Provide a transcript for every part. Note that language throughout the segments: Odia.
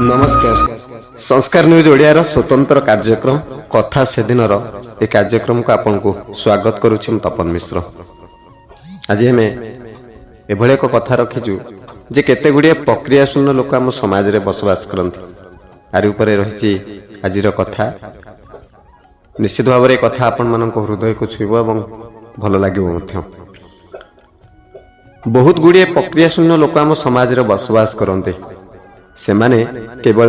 ନମସ୍କାର। ସଂସ୍କାର ନ୍ୟୁଜ୍ ଓଡ଼ିଆର ସ୍ୱତନ୍ତ୍ର କାର୍ଯ୍ୟକ୍ରମ କଥା ସେଦିନର ଏ କାର୍ଯ୍ୟକ୍ରମକୁ ଆପଣଙ୍କୁ ସ୍ୱାଗତ କରୁଛି ମୁଁ ତପନ ମିଶ୍ର। ଆଜି ଆମେ ଏଭଳି ଏକ କଥା ରଖିଛୁ ଯେ କେତେ ଗୁଡ଼ିଏ ପ୍ରକ୍ରିୟା ଶୂନ୍ୟ ଲୋକ ଆମ ସମାଜରେ ବସବାସ କରନ୍ତି। ୟାରି ଉପରେ ରହିଛି ଆଜିର କଥା। ନିଶ୍ଚିତ ଭାବରେ ଏ କଥା ଆପଣମାନଙ୍କ ହୃଦୟକୁ ଛୁଇଁବ ଏବଂ ଭଲ ଲାଗିବ ମଧ୍ୟ। ବହୁତ ଗୁଡ଼ିଏ ପ୍ରକ୍ରିୟା ଶୂନ୍ୟ ଲୋକ ଆମ ସମାଜରେ ବସବାସ କରନ୍ତି। ସେମାନେ କେବଳ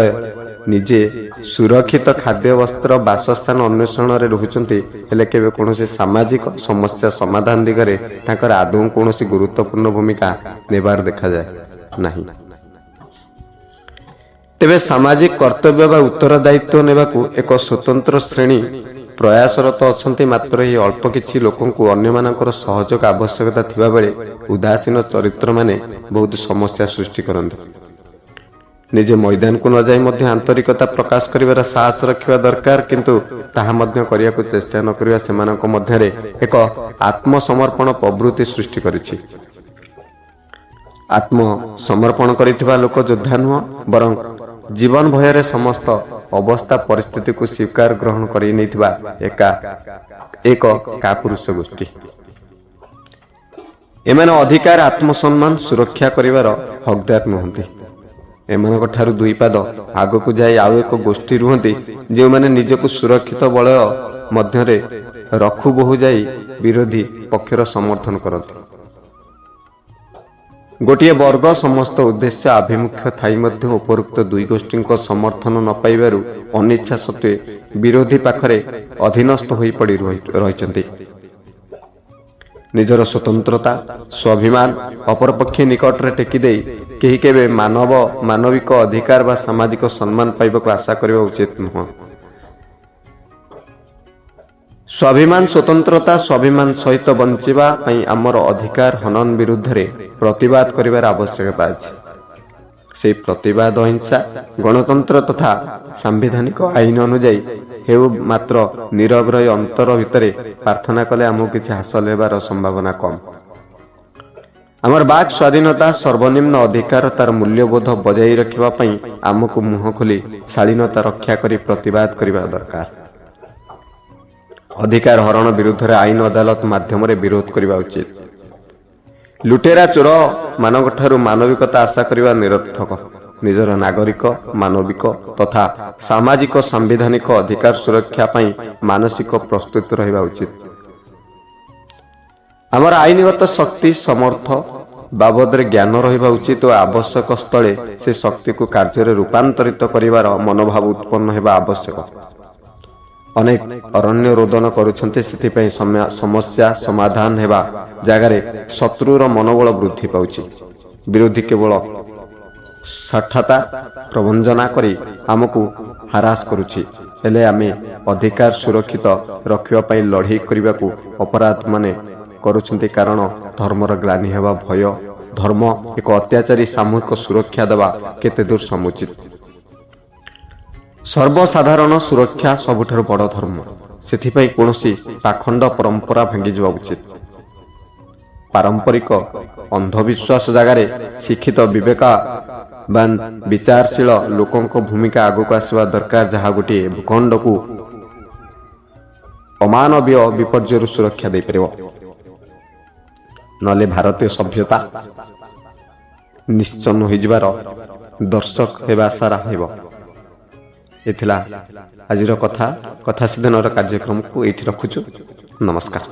ନିଜେ ସୁରକ୍ଷିତ ଖାଦ୍ୟ, ବସ୍ତ୍ର, ବାସସ୍ଥାନ ଅନ୍ୱେଷଣରେ ରହୁଛନ୍ତି, ହେଲେ କେବେ କୌଣସି ସାମାଜିକ ସମସ୍ୟା ସମାଧାନ ଦିଗରେ ତାଙ୍କର ଆଦୌ କୌଣସି ଗୁରୁତ୍ୱପୂର୍ଣ୍ଣ ଭୂମିକା ନେବାର ଦେଖାଯାଏ ନାହିଁ। ତେବେ ସାମାଜିକ କର୍ତ୍ତବ୍ୟ ବା ଉତ୍ତରଦାୟିତ୍ୱ ନେବାକୁ ଏକ ସ୍ୱତନ୍ତ୍ର ଶ୍ରେଣୀ ପ୍ରୟାସରତ ଅଛନ୍ତି। ମାତ୍ର ଏହି ଅଳ୍ପ କିଛି ଲୋକଙ୍କୁ ଅନ୍ୟମାନଙ୍କର ସହଯୋଗ ଆବଶ୍ୟକତା ଥିବାବେଳେ ଉଦାସୀନ ଚରିତ୍ରମାନେ ବହୁତ ସମସ୍ୟା ସୃଷ୍ଟି କରନ୍ତି। ନିଜେ ମଇଦାନକୁ ନ ଯାଇ ମଧ୍ୟ ଆନ୍ତରିକତା ପ୍ରକାଶ କରିବାର ସାହସ ରଖିବା ଦରକାର, କିନ୍ତୁ ତାହା ମଧ୍ୟ କରିବାକୁ ଚେଷ୍ଟା ନ କରିବା ସେମାନଙ୍କ ମଧ୍ୟରେ ଏକ ଆତ୍ମସମର୍ପଣ ପ୍ରବୃତ୍ତି ସୃଷ୍ଟି କରିଛି। ଆତ୍ମସମର୍ପଣ କରିଥିବା ଲୋକ ଯୋଦ୍ଧା ନୁହଁ, ବରଂ ଜୀବନ ଭୟରେ ସମସ୍ତ ଅବସ୍ଥା ପରିସ୍ଥିତିକୁ ସ୍ୱୀକାର ଗ୍ରହଣ କରି ନେଇଥିବା ଏକା ଏକ କାପୁରୁଷ ଗୋଷ୍ଠୀ। ଏମାନେ ଅଧିକାର, ଆତ୍ମସମ୍ମାନ ସୁରକ୍ଷା କରିବାର ହକଦାର ନୁହନ୍ତି। ଏମାନଙ୍କ ଠାରୁ ଦୁଇ ପାଦ ଆଗକୁ ଯାଇ ଆଉ ଏକ ଗୋଷ୍ଠୀ ରୁହନ୍ତି, ଯେଉଁମାନେ ନିଜକୁ ସୁରକ୍ଷିତ ବଳୟ ମଧ୍ୟରେ ରଖୁ ବହୁ ଯାଇ ବିରୋଧୀ ପକ୍ଷର ସମର୍ଥନ କରନ୍ତି। ଗୋଟିଏ ବର୍ଗ ସମସ୍ତ ଉଦ୍ଦେଶ୍ୟ ଆଭିମୁଖ୍ୟ ଥାଇ ମଧ୍ୟ ଉପରୋକ୍ତ ଦୁଇ ଗୋଷ୍ଠୀଙ୍କ ସମର୍ଥନ ନ ପାଇବାରୁ ଅନିଚ୍ଛା ସତ୍ତ୍ୱେ ବିରୋଧୀ ପାଖରେ ଅଧୀନସ୍ଥ ହୋଇ ପଡ଼ି ରହିଛନ୍ତି। ନିଜର ସ୍ୱତନ୍ତ୍ରତା, ସ୍ୱାଭିମାନ ଅପରପକ୍ଷ ନିକଟରେ ଟେକି ଦେଇ କେହି କେବେ ମାନବ ମାନବିକ ଅଧିକାର ବା ସାମାଜିକ ସମ୍ମାନ ପାଇବାକୁ ଆଶା କରିବା ଉଚିତ ନୁହଁ। ସ୍ୱାଭିମାନ, ସ୍ୱତନ୍ତ୍ରତା, ସ୍ୱାଭିମାନ ସହିତ ବଞ୍ଚିବା ପାଇଁ ଆମର ଅଧିକାର ହନନ ବିରୁଦ୍ଧରେ ପ୍ରତିବାଦ କରିବାର ଆବଶ୍ୟକତା ଅଛି। ସେହି ପ୍ରତିବାଦ ଅହିଂସା, ଗଣତନ୍ତ୍ର ତଥା ସାମ୍ବିଧାନିକ ଆଇନ ଅନୁଯାୟୀ ହେଉ। ମାତ୍ର ନୀରବ ରହି ଅନ୍ତର ଭିତରେ ପ୍ରାର୍ଥନା କଲେ ଆମକୁ କିଛି ହାସଲ ହେବାର ସମ୍ଭାବନା କମ୍। ଆମର ବାକ୍ ସ୍ୱାଧୀନତା, ସର୍ବନିମ୍ନ ଅଧିକାର, ତାର ମୂଲ୍ୟବୋଧ ବଜାଇ ରଖିବା ପାଇଁ ଆମକୁ ମୁହଁ ଖୋଲି ଶାଳୀନତା ରକ୍ଷା କରି ପ୍ରତିବାଦ କରିବା ଦରକାର। ଅଧିକାର ହରଣ ବିରୁଦ୍ଧରେ ଆଇନ ଅଦାଲତ ମାଧ୍ୟମରେ ବିରୋଧ କରିବା ଉଚିତ। ଲୁଟେରା ଚୋର ମାନଙ୍କ ଠାରୁ ମାନବିକତା ଆଶା କରିବା ନିରର୍ଥକ। ନିଜର ନାଗରିକ, ମାନବିକ ତଥା ସାମାଜିକ ସାମ୍ବିଧାନିକ ଅଧିକାର ସୁରକ୍ଷା ପାଇଁ ମାନସିକ ପ୍ରସ୍ତୁତ ରହିବା ଉଚିତ। ଆମର ଆଇନଗତ ଶକ୍ତି ସମର୍ଥ ବାବଦରେ ଜ୍ଞାନ ରହିବା ଉଚିତ ଓ ଆବଶ୍ୟକ ସ୍ଥଳେ ସେ ଶକ୍ତିକୁ କାର୍ଯ୍ୟରେ ରୂପାନ୍ତରିତ କରିବାର ମନୋଭାବ ଉତ୍ପନ୍ନ ହେବା ଆବଶ୍ୟକ। ଅନେକ ଅରଣ୍ୟ ରୋଦନ କରୁଛନ୍ତି, ସେଥିପାଇଁ ସମସ୍ୟା ସମାଧାନ ହେବା ଜାଗାରେ ଶତ୍ରୁର ମନୋବଳ ବୃଦ୍ଧି ପାଉଛି। ବିରୋଧୀ କେବଳ ଶଠତା ପ୍ରବଞ୍ଚନା କରି ଆମକୁ ହାରାସ କରୁଛି, ହେଲେ ଆମେ ଅଧିକାର ସୁରକ୍ଷିତ ରଖିବା ପାଇଁ ଲଢ଼େଇ କରିବାକୁ ଅପରାଧ ମାନେ କରୁଛନ୍ତି, କାରଣ ଧର୍ମର ଗ୍ଲାନି ହେବା ଭୟ। ଧର୍ମ ଏକ ଅତ୍ୟାଚାରୀ ସାମୂହିକ ସୁରକ୍ଷା ଦେବା କେତେ ଦୂର ସମୁଚିତ? ସର୍ବସାଧାରଣ ସୁରକ୍ଷା ସବୁଠାରୁ ବଡ଼ ଧର୍ମ। ସେଥିପାଇଁ କୌଣସି ପାଖଣ୍ଡ ପରମ୍ପରା ଭାଙ୍ଗିଯିବା ଉଚିତ। ପାରମ୍ପରିକ ଅନ୍ଧବିଶ୍ୱାସ ଜାଗାରେ ଶିକ୍ଷିତ, ବିବେକବାନ, ବିଚାରଶୀଳ ଲୋକଙ୍କ ଭୂମିକା ଆଗକୁ ଆସିବା ଦରକାର, ଯାହା ଗୋଟିଏ ଭୂଖଣ୍ଡକୁ ଅମାନବୀୟ ବିପର୍ଯ୍ୟୟରୁ ସୁରକ୍ଷା ଦେଇପାରିବ। ନହେଲେ ଭାରତୀୟ ସଭ୍ୟତା ନିଶ୍ଚିହ୍ନ ହୋଇଯିବାର ଦର୍ଶକ ହେବା ସାରା ହେବ। ଏ ଥିଲା ଆଜିର କଥା। କଥା ସେଦିନର କାର୍ଯ୍ୟକ୍ରମକୁ ଏଇଠି ରଖୁଛୁ। ନମସ୍କାର।